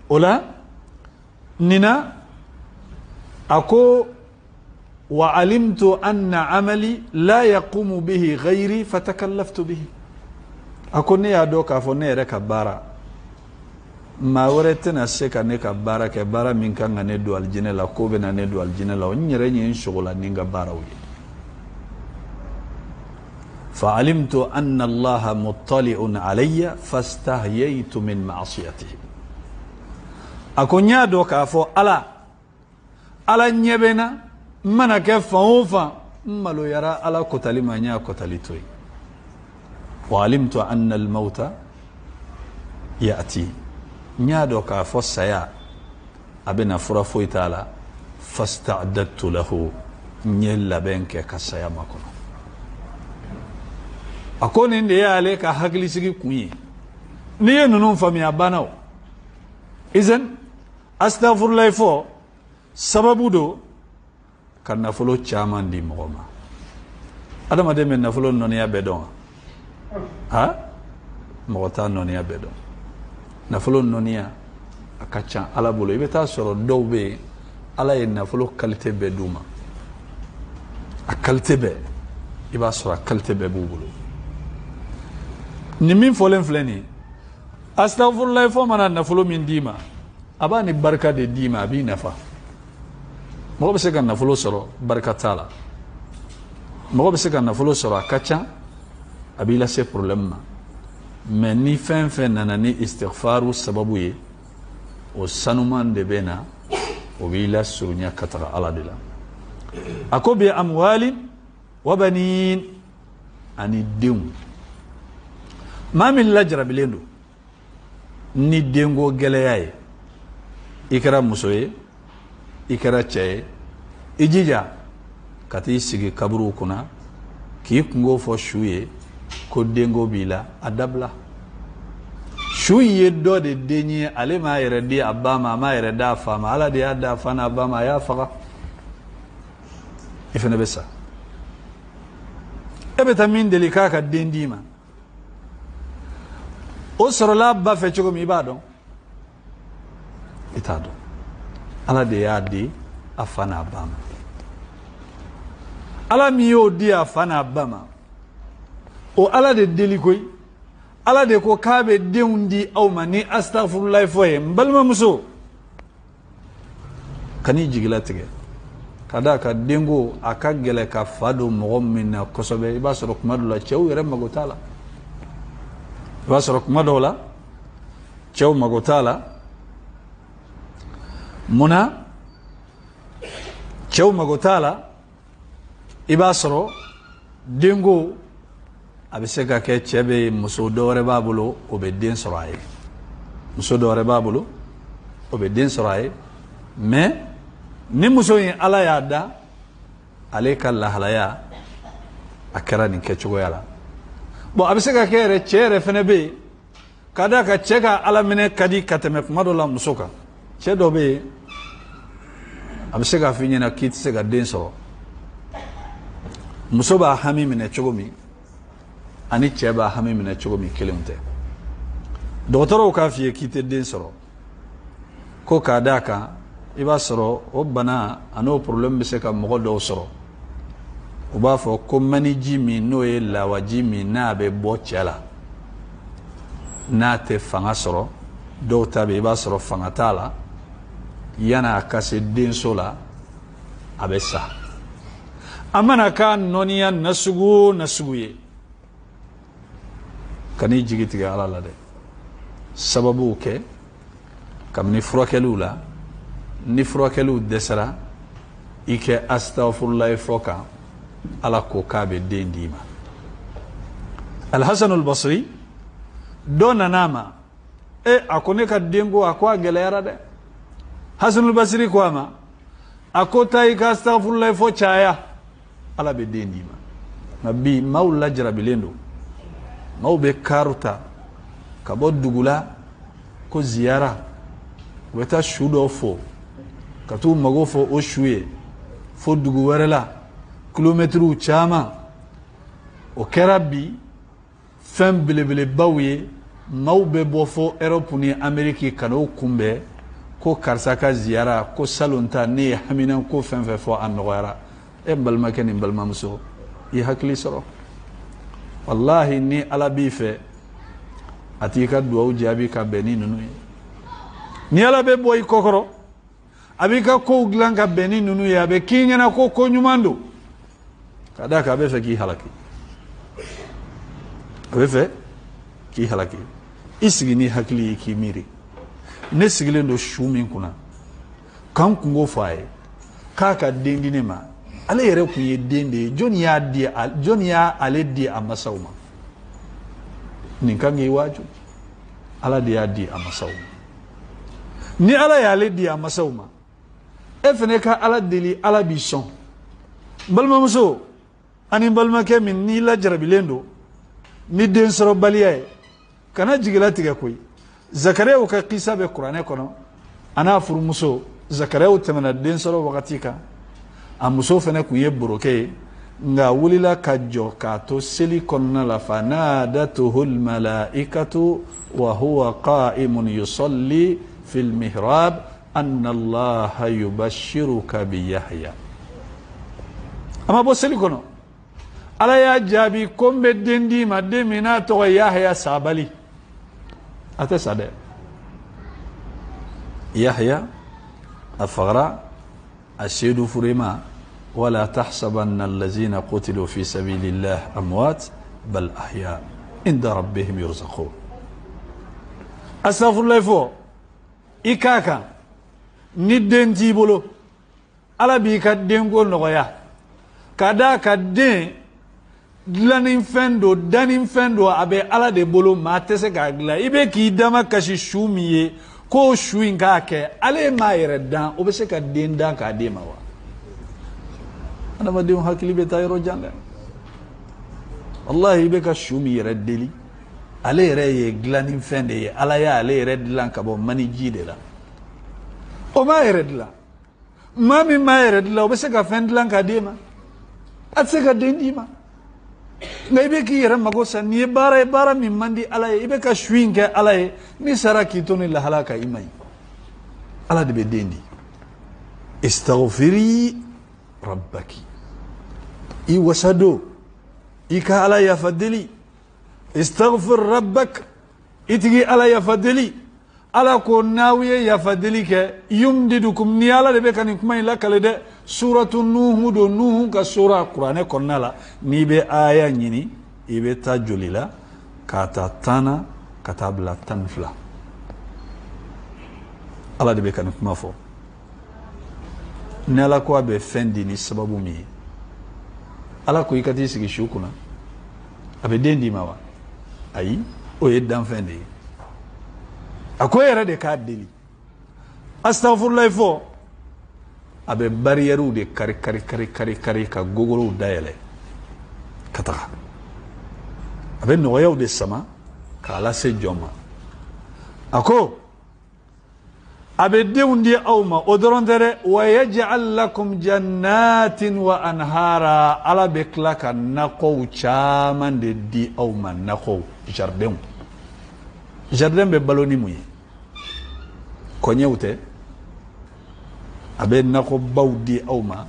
[SPEAKER 1] o la nin na, a ko wa alimtu anna amali la yaqumu bihi ghayri fatakallaftu bihi. A ko ne y'a dɔn k'a fɔ ne yɛrɛ ka baara, maa wɛrɛ tɛna se ka ne ka baara kɛ, baara min kan ka ne don alijinɛ la, k'o bɛ na ne don alijinɛ la, n yɛrɛ ye n sogola ni n ka baaraw ye. Fa alimtu anna allaha muttali'un alayya fastahyaytu min ma'siyatihi. A ko n y'a dɔn k'a fɔ Ala ɲɛ bɛ n na, n mana kɛ fan o fan, n maloyara Ala kɔtali ma, n y'a kɔtali to yen. Wa alimtu anna al-mawta ya'ti. N y'a dɔn k'a fɔ saya a bɛ na, fura foyi t'a la. Fasta'dadtu lahu, n ye labɛn kɛ ka saya makɔnɔ. A ko nin de y'ale ka hakilisigi kun ye. N'i ye ninnu faamuya, banna o. Izan astaghfirullah fɔ sababu don ka nafolo caman di mɔgɔ ma. Adamaden bɛ nafolo nɔniya bɛɛ dɔn wa? Ha, mɔgɔ t'a nɔniya bɛɛ dɔn. Nafolo nɔniya a ka ca Ala bolo. I bɛ taa sɔrɔ dɔw bɛ yen, Ala ye nafolo qualité bɛɛ d'u ma, a qualité bɛɛ, i b'a sɔrɔ a qualité bɛɛ b'u bolo. Nin min fɔlen filɛ nin ye, astaghfirullah fɔ mana nafolo min d'i ma, a b'a ni barika de d'i ma, a b'i nafa. Mɔgɔ bɛ se ka nafolo sɔrɔ, barika t'a la. Mɔgɔ bɛ se ka nafolo sɔrɔ, a ka ca, a b'i lase problème ma. Mais ni fɛn fɛn nana ni istighfaru sababu ye, o sanuman de bɛ na. O b'i lasurunya ka taga Ala de la. A ko bi amwalin wa banin, ani denw. Maa min lajarabilen don ni denko gɛlɛya ye, i kɛra muso ye, i kɛra cɛ ye, i jija ka t'i sigi kaburuw kunna k'i kungo fɔ su ye ko denko b'i la, a dabila. Su in ye dɔ de den ye, ale m'a yɛrɛ di a ba ma, a m'a yɛrɛ d'a fa ma, Ala de y'a d'a fa n'a ba ma, a y'a faga. I fana bɛ sa. E bɛ taa min deli k'a ka den d'i ma, o sɔrɔla a ba fɛ cogo min, i b'a dɔn? I t'a dɔn. Ala de y'a di a fa n'a ba ma. Ala min y'o di a fa n'a ba ma, o Ala de deli koyi. Ala de ko k'a bɛ denw di aw ma ni astagfirulayi fɔ ye. N balimamuso, kan'i jigilatigɛ ka d'a kan denko a ka gɛlɛ ka fa don mɔgɔ min na kosɛbɛ. I b'a sɔrɔ kuma dɔw la cɛw yɛrɛ mago t'a la. I b'a sɔrɔ kuma dɔw la cɛw mago t'a la. Munna cɛw mago t'a la? I b'a sɔrɔ denko a bɛ se ka kɛ cɛ bɛ muso dɔ wɛrɛ b'a bolo, o bɛ den sɔrɔ a ye. Muso dɔ wɛrɛ b'a bolo, o bɛ den sɔrɔ a ye. Mais ni muso in Ala y'a da, ale ka lahalaya a kɛra nin kɛcogoya la. Bon, a bɛ se ka kɛ yɛrɛ cɛ yɛrɛ fɛnɛ bɛ yen, ka d'a kan cɛ ka Ala minɛ ka di ka tɛmɛ kuma dɔ la muso kan. Cɛ dɔ bɛ yen, a bɛ se k'a f'i ɲɛna k'i tɛ se ka den sɔrɔ. Muso b'a hami minɛ cogo min ani cɛ b'a hami minɛ cogo min kelenw tɛ. Dɔgɔtɔrɔw k'a f'i ye k'i tɛ den sɔrɔ, ko k'a d'a kan i b'a sɔrɔ o bana an'o problème bɛ se ka mɔgɔ dɔw sɔrɔ. U b'a fɔ ko maniji min n'o ye lawaji min n'a bɛ bɔ cɛ la, n'a tɛ fanga sɔrɔ, dɔw ta bɛ i b'a sɔrɔ fanga t'a la, yan'a ka se denso la a bɛ sa. A mana k'a nɔniya nasugu o nasugu ye, kan'i jigi tigɛ Ala la dɛ. Sababuw kɛ kabini furakɛliw la, ni furakɛliw dɛsɛra, i kɛ astagfirulayi fɔ kan, Ala ko k'a bɛ den d'i ma. Alhasan al-Basri dɔ nana a ma, a ko ne ka denko a ko a gɛlɛyara dɛ. Hasan al-Basri ko a ma, a ko taa i ka astagfirulayi fɔ caya, Ala bɛ den d'i ma. Nka bi maaw lajarabilen don, maaw bɛ kaaru ta ka bɔ dugu la ko ziyara, u bɛ taa su dɔ fo ka t'u mago fɔ o su ye fo dugu wɛrɛ la, kilomɛtiriw caman. O kɛra bi fɛn belebelebaw ye, maaw bɛ bɔ fo Europe ni Amérique ka n'o kunbɛn ko karisa ka ziyara, ko salon ta ne ye haminanko fɛn fɛn fɔ a nɔgɔyara. E n balimakɛ ni n balimamuso, i hakili sɔrɔ. Walahi ni Ala b'i fɛ, a t'i ka duwawu jaabi ka bɛn ni ninnu ye. Ni Ala bɛ bɔ i kɔkɔrɔ, a b'i ka kow dilan ka bɛn ni ninnu ye, a bɛ k'i ɲɛna ko ko ɲuman don, ka d'a kan a bɛ fɛ k'i halaki. A bɛ fɛ k'i halaki. I sigi ni hakili ye k'i miiri. Ne sigilen don su min kunna, k'an kungo fɔ a ye k'a ka den di ne ma, ale yɛrɛ kun ye den de ye. Jɔnni y'a di, jɔnni y'a ale di a masaw ma? Nin kan k'i waaju. Ala de y'a di a masaw ma. Ni Ala y'ale di a masaw ma, e fɛnɛ ka Ala deli, Ala b'i sɔn. N balimamuso ani n balimakɛ min n'i lajarabilen don ni den sɔrɔbaliya ye, kana jigilatigɛ koyi. Zakariyaw ka kisa bɛ kuranɛ kɔnɔ, a n'a furumuso. Zakariyaw tɛmɛna den sɔrɔ wagati kan, a muso fɛnɛ kun ye borokɛ ye, nka a wulila ka jɔ k'a to seli kɔnɔna la. Fa nadatuhu almalaikatu wa huwa qa'imun yusalli fil mihrab anna allaha yubashiruka bi Yahya. A ma bɔ seli kɔnɔ, Ala y'a jaabi ko n bɛ den d'i ma, den min n'a tɔgɔ ye Yahya sabali. A tɛ sa dɛ. Yahya a fagara a seedu furema. Wala tahsabanna allazina qutilu fi sabilillah amwat bal ahya inda rabbihim yurzaqun. Astaghfirullah fɔ i k'a kan.
[SPEAKER 2] Ni den t'i bolo, Ala b'i ka denko nɔgɔya. Ka d'a ka den dilanni fɛn don, danni fɛn don, a bɛ Ala de bolo, maa tɛ se k'a dilan. I bɛ k'i dama kasi su min ye, k'o su in k'a kɛ, ale m'a yɛrɛ dan, o bɛ se ka den dan k'a d'e ma wa? Adamadenw hakili bɛ taa yɔrɔ jan dɛ. Walahi, i bɛ ka su min yɛrɛ deli, ale yɛrɛ ye dilanni fɛn de ye. Ala y'ale yɛrɛ dilan ka bɔ maniji de la. O m'a yɛrɛ dilan. Maa min m'a yɛrɛ dilan, o bɛ se ka fɛn dilan k'a d'e ma? A tɛ se ka den d'i ma. Nka i bɛ k'i yɛrɛ mago sa. Nin ye baara ye, baara min man di Ala ye. I bɛ ka su in kɛ Ala ye. N'i sara k'i to ni lahala kan, i man ɲi. Ala de bɛ den di. Istaghfiri rabbaki, i wasa don, i ka Ala yafa deli. Istaghfir rabbak, i tigi Ala yafa deli. Ala ko n'aw ye yafa deli kɛ, yumdidukum. Ni Ala de bɛ ka nin kuma in lakale dɛ. Suratu Nuhu don, Nuhu ka sura kuranɛ kɔnɔna la. N'i bɛ aya ɲini, i bɛ taa joli la k'a ta 10 na ka taa bila 12. Ala de bɛ ka nin kuma fɔ. Ni Ala ko a bɛ fɛn di ni sababu min ye, Ala ko i ka t'i sigi su kunna, a bɛ den d'i ma wa? Ayi, o ye danfɛn de ye. A ko e yɛrɛ de k'a deli. Astaghfirullah fɔ, a bɛ bariyɛriw de kari kari kari kari kari ka gogorow dayɛlɛ ka taga. A bɛ nɔgɔyaw de sama k'a lase jɔn ma. A ko a bɛ denw di aw ma, o dɔrɔn tɛ dɛ. Wa yaj'al lakum jannatin wa anhara, Ala bɛ tila ka nakɔw caman de di aw ma. Nakɔw, jardinw. Jardin bɛ balo ni mun ye? Kɔɲɛw tɛ. A bɛ nakɔbaw di aw ma.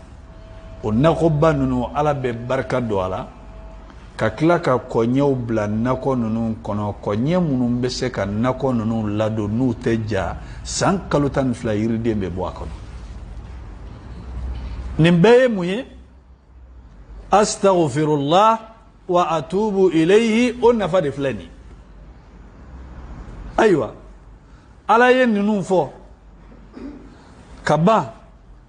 [SPEAKER 2] O nakɔba ninnu, Ala bɛ barika don a la, ka tila ka kɔɲɛw bila nakɔ ninnu kɔnɔ, kɔɲɛ minnu bɛ se ka nakɔ ninnu ladon n'u tɛ ja. San kalo 12 yiriden bɛ bɔ a kɔnɔ. Nin bɛɛ ye mun ye? Astaghfirullah wa atubu ilayhi, o nafa de filɛ nin. Ayiwa, Ala ye ninnu fɔ ka ban.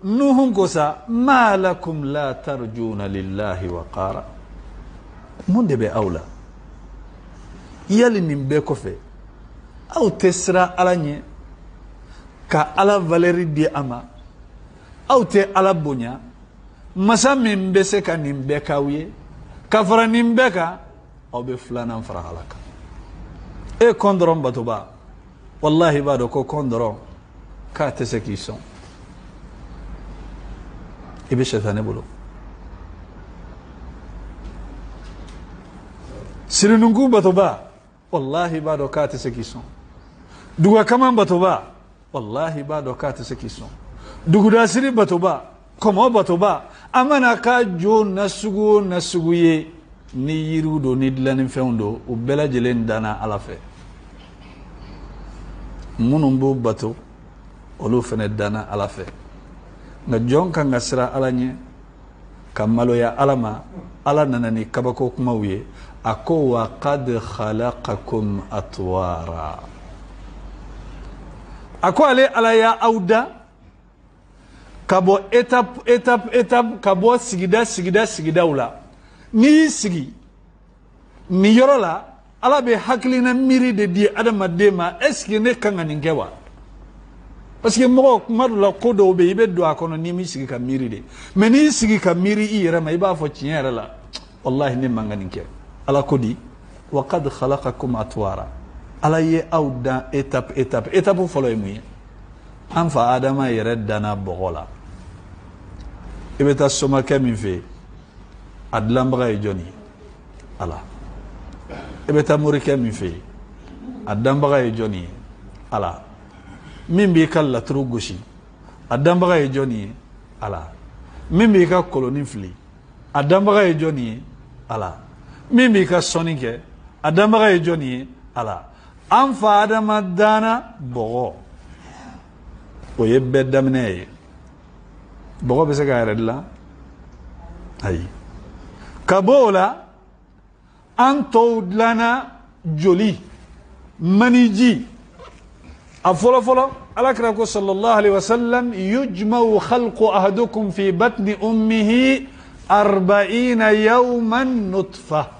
[SPEAKER 2] Nuhu ko sa, ma lakum la tarjuna lillahi wa qara, mun de bɛ aw la? Yali nin bɛɛ kɔfɛ, aw tɛ siran Ala ɲɛ ka Ala valeur di a ma? Aw tɛ Ala bonya, masa min bɛ se ka nin bɛɛ k'aw ye? Ka fara nin bɛɛ kan, aw bɛ filanan fara Ala kan. E kɔn dɔrɔn batoba, wallahi b'a dɔn ko kɔn dɔrɔn k'a tɛ se k'i sɔn. I bɛ sɛtanɛ bolo. Sirinunkun batoba, wallahi b'a dɔn k'a tɛ se k'i sɔn. Dugakaman batoba, wallahi b'a dɔn k'a tɛ se k'i sɔn. Dugudasiri batoba, kɔmɔ batoba, a mana k'a jo nasugu o nasugu ye, ni yiriw don, ni dilannifɛnw don, u bɛɛ lajɛlen danna Ala fɛ. Minnu b'u bato, olu fana danna Ala fɛ. Nka jɔn kan ka siran Ala ɲɛ, ka maloya Ala ma. Ala nana ni kabako kumaw ye. A ko wa qad khalaqakum atwara, a ko ale Ala y'a aw da ka bɔ étape étape étape, ka bɔ sigida sigida sigidaw la. N'i y'i sigi nin yɔrɔ la, Ala bɛ hakilina miiri de di adamaden ma. Est ce que ne kan ka nin kɛ wa? Parce que mɔgɔ kuma dɔ la, ko dɔw bɛ yen, i bɛ don a kɔnɔ n'i m'i sigi ka miiri de. Mais n'i y'i sigi ka miiri i yɛrɛ ma, i b'a fɔ tiɲɛ yɛrɛ la, wallahi ne man ka nin kɛ. Ala ko di, wa qad khalaqakum atwara, Ala ye aw dan étape étape. Étape fɔlɔ ye mun ye? An fa Adama yɛrɛ danna bɔgɔ la. I bɛ taa somakɛ min fɛ yen, a dilanbaga ye jɔnni ye? Ala. I bɛ taa morikɛ min fɛ yen, a danbaga ye jɔnni ye? Ala. Min b'i ka laturu gosi, a danbaga ye jɔnni ye? Ala. Min b'i ka koloni fili, a danbaga ye jɔnni ye? Ala. Min b'i ka sɔnni kɛ, a danbaga ye jɔnni ye? Ala. An fa Adama danna bɔgɔ, o ye bɛɛ daminɛ ye. Bɔgɔ bɛ se k'a yɛrɛ dilan? Ayi. Ka bɔ o la, an tɔw dilanna joli, maniji. A fɔlɔ fɔlɔ, Ala kira ko sallallahu alaihi wasallam, yujma'u khalqu ahadukum fi batni ummihi arba'ina yawman nutfa.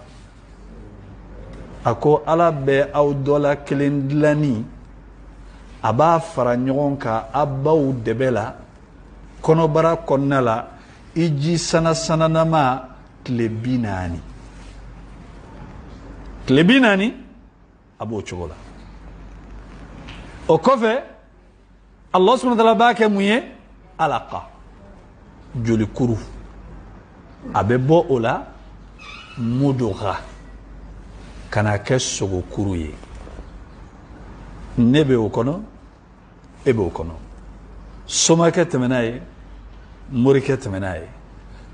[SPEAKER 2] A ko Ala bɛ aw dɔ la kelen dilanni, a b'a fara ɲɔgɔn kan a baw dɛbɛ la, kɔnɔbara kɔnɔna la, i ji sana sananama tile 40. Tile 40 a b'o cogo la. O kɔfɛ Allah subhanahu wa ta'ala b'a kɛ mun ye? Alaqa, jolikuru. A bɛ bɔ o la muduga, ka na kɛ sogokuru ye. Ne bɛ o kɔnɔ, e b'o kɔnɔ. Somakɛ tɛmɛna ye, morikɛ tɛmɛna ye,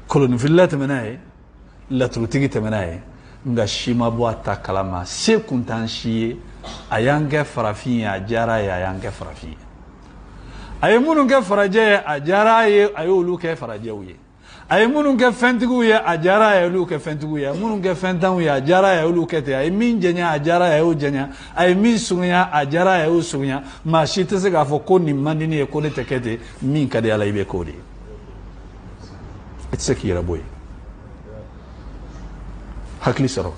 [SPEAKER 2] kolonifilila tɛmɛna ye, laturutigi tɛmɛna ye, nka si ma bɔ a ta kalama. Se kun t'an si ye, a y'an kɛ farafin ye, a diyara a ye, a y'an kɛ farafin ye. A ye minnu kɛ farajɛ ye, a diyara a ye, a y'olu kɛ farajɛw ye. A ye minnu kɛ fɛntigiw ye, a diyara a ye, a y'olu kɛ fɛntigiw ye. A ye minnu kɛ fɛntanw ye, a diyara a ye, a y'olu kɛ ten. A ye min jɛnya, a diyara a ye, a y'o jɛnya. A ye min surunya, a diyara a ye, a y'o surunya. Maa si tɛ se k'a fɔ ko nin man di ne ye, ko ne tɛ kɛ ten. Min ka di Ala ye, i bɛ k'o de ye. I tɛ se k'i yɛrɛ bɔ yen. Hakili sɔrɔ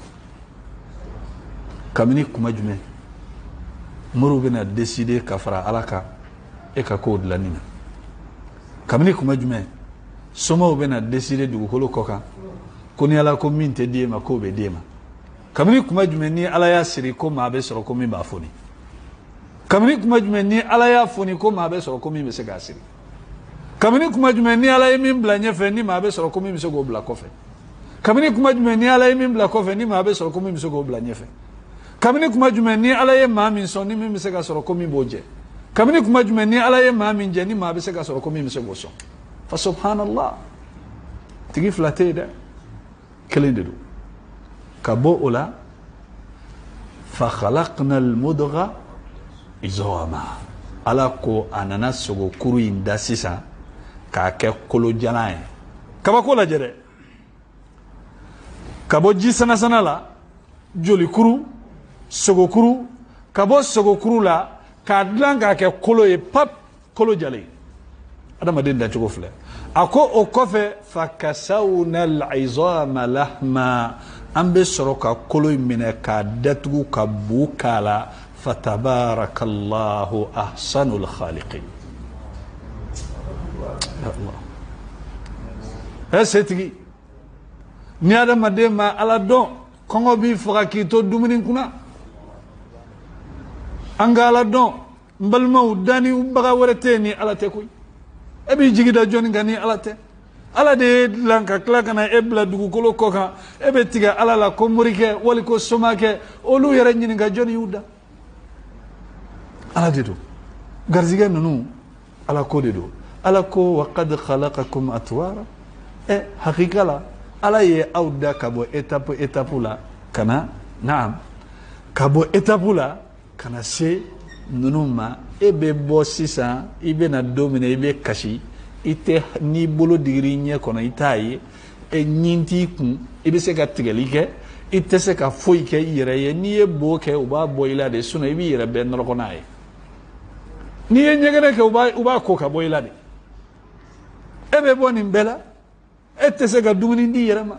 [SPEAKER 2] kabini kuma jumɛn moriw bɛna décider ka fara Ala kan e ka kow dilanni na? Kabini kuma jumɛn somaw bɛna décider dugukolo kɔ kan ko ni Ala ko min tɛ di e ma k'o bɛ di e ma? Kabini kuma jumɛn ni Ala y'a siri ko maa bɛ sɔrɔ ko min b'a foni? Kabini kuma jumɛn ni Ala y'a foni ko maa bɛ sɔrɔ ko min bɛ se k'a siri? Kabini kuma jumɛn ni Ala ye min bila ɲɛfɛ ni maa bɛ sɔrɔ ko min bɛ se k'o bila kɔfɛ? Kabini kuma jumɛn ni Ala ye min bila kɔfɛ ni maa bɛ sɔrɔ ko min bɛ se k'o bila ɲɛfɛ? Kabini kuma jumɛn ni Ala ye maa min sɔn ni min bɛ se ka sɔrɔ ko min b'o jɛ? Kabini kuma jumɛn ni Ala ye maa min jɛ ni maa bɛ se ka sɔrɔ ko min bɛ se k'o sɔn? Fa subhanallah, tigi fila tɛ yen dɛ, kelen de don. Ka bɔ o la, fa khalaqna al-mudgha izama. Ala ko a nana sogokuru in da sisan k'a kɛ kolojalan ye. Kabako lajɛ dɛ. Ka bɔ ji sanasana la, jolikuru, sogokuru, ka bɔ sogokuru la k'a dilan k'a kɛ kolo ye, pap, kolo jalen. Adamaden dacogo filɛ. A ko o kɔfɛ fakasawna al-izama lahma, an bɛ sɔrɔ ka kolo in minɛ k'a datugu ka bu k'a la. Fatabarakallahu ahsanul khaliqin. Ya Allah. Ɛ setigi, ni adamaden ma Ala dɔn, kɔngɔ b'i faga k'i to dumuni kunna. An ka Ala dɔn, n balimaw, danni baga wɛrɛ tɛ yen ni Ala tɛ koyi. E b'i jigi da jɔnni kan ni Ala tɛ? Ala de ye dilan ka tila ka na e bila dugukolo kɔ kan. E bɛ tigɛ Ala la ko morikɛ wali ko somakɛ, olu yɛrɛ ɲininka jɔnni y'u da. Ala de don. Garizigɛ ninnu Ala ko de don. Ala ko wa qad khalaqakum atwara. Ɛ hakika la Ala ye aw da ka bɔ étape étape la ka na, naam, ka bɔ étape la ka na se ninnu ma. E bɛ bɔ sisan, i bɛ na don min na i bɛ kasi, i tɛ n'i bolo digir'i ɲɛ kɔnɔ i t'a ye, e ɲin t'i kun, i bɛ se ka tigɛli kɛ, i tɛ se ka foyi kɛ i yɛrɛ ye. N'i ye bo kɛ u b'a bɔ i la de, sinon i b'i yɛrɛ bɛɛ nɔrɔgɔ n'a ye. N'i ye ɲɛgɛnɛ kɛ u b'a ko ka bɔ i la de. E bɛ bɔ nin bɛɛ la, e tɛ se ka dumuni di i yɛrɛ ma,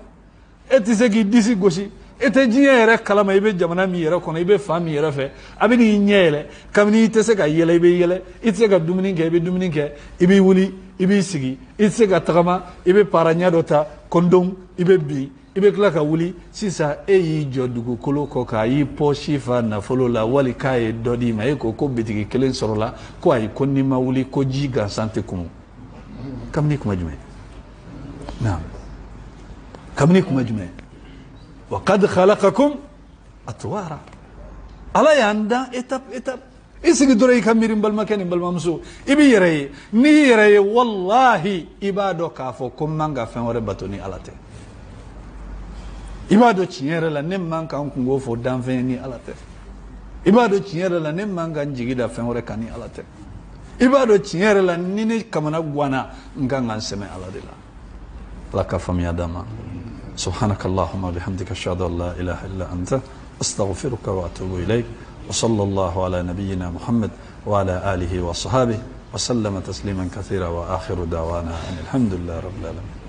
[SPEAKER 2] e tɛ se k'i disi gosi, e tɛ diɲɛ yɛrɛ kalama, i bɛ jamana min yɛrɛ kɔnɔ, i bɛ fan min yɛrɛ fɛ, a bɛ n'i ɲɛ yɛlɛ. Kabini i tɛ se ka yɛlɛ, i bɛ yɛlɛ, i tɛ se ka dumuni kɛ, i bɛ dumuni kɛ, i bɛ wuli, i b'i sigi, i tɛ se ka tagama, i bɛ para ɲɛ dɔ ta, kɔndɔn, i bɛ bin, i bɛ tila ka wuli. Sisan e y'i jɔ dugukolo kɔ kan, a y'i pɔsi fa nafolo la, wali k'a ye dɔ d'i ma, e ko ko bitigi kelen sɔrɔla, ko ayi, ko n'i ma wuli ko ji gansan tɛ kumu. Kabini kuma jumɛn? Naam, kabini kuma jumɛn? Wa qad khalaqakum atwara. Ala y'an dan étape étape. I sigi dɔrɔn i ka miiri n balimakɛ ni n balimamuso, i b'i yɛrɛ ye. N'i y'i yɛrɛ ye, walahi i b'a dɔn k'a fɔ ko n man ka fɛn wɛrɛ bato ni Ala tɛ. I b'a dɔn tiɲɛ yɛrɛ la ne man ka n kungo fɔ danfɛn ye ni Ala tɛ. I b'a dɔn tiɲɛ yɛrɛ la ne man ka n jigi da fɛn wɛrɛ kan ni Ala tɛ. I b'a dɔn tiɲɛ yɛrɛ la ni ne kamana ganna, n kan ka n sɛmɛ Ala de la. Ala ka faamuya d'an ma. سبحانك اللهم وبحمدك أشهد أن لا إله إلا أنت أستغفرك وأتوب إليك وصلى الله على نبينا محمد
[SPEAKER 1] وعلى آله وصحابه وسلم تسليما كثيرا. وآخر دعوانا أن الحمد لله رب العالمين.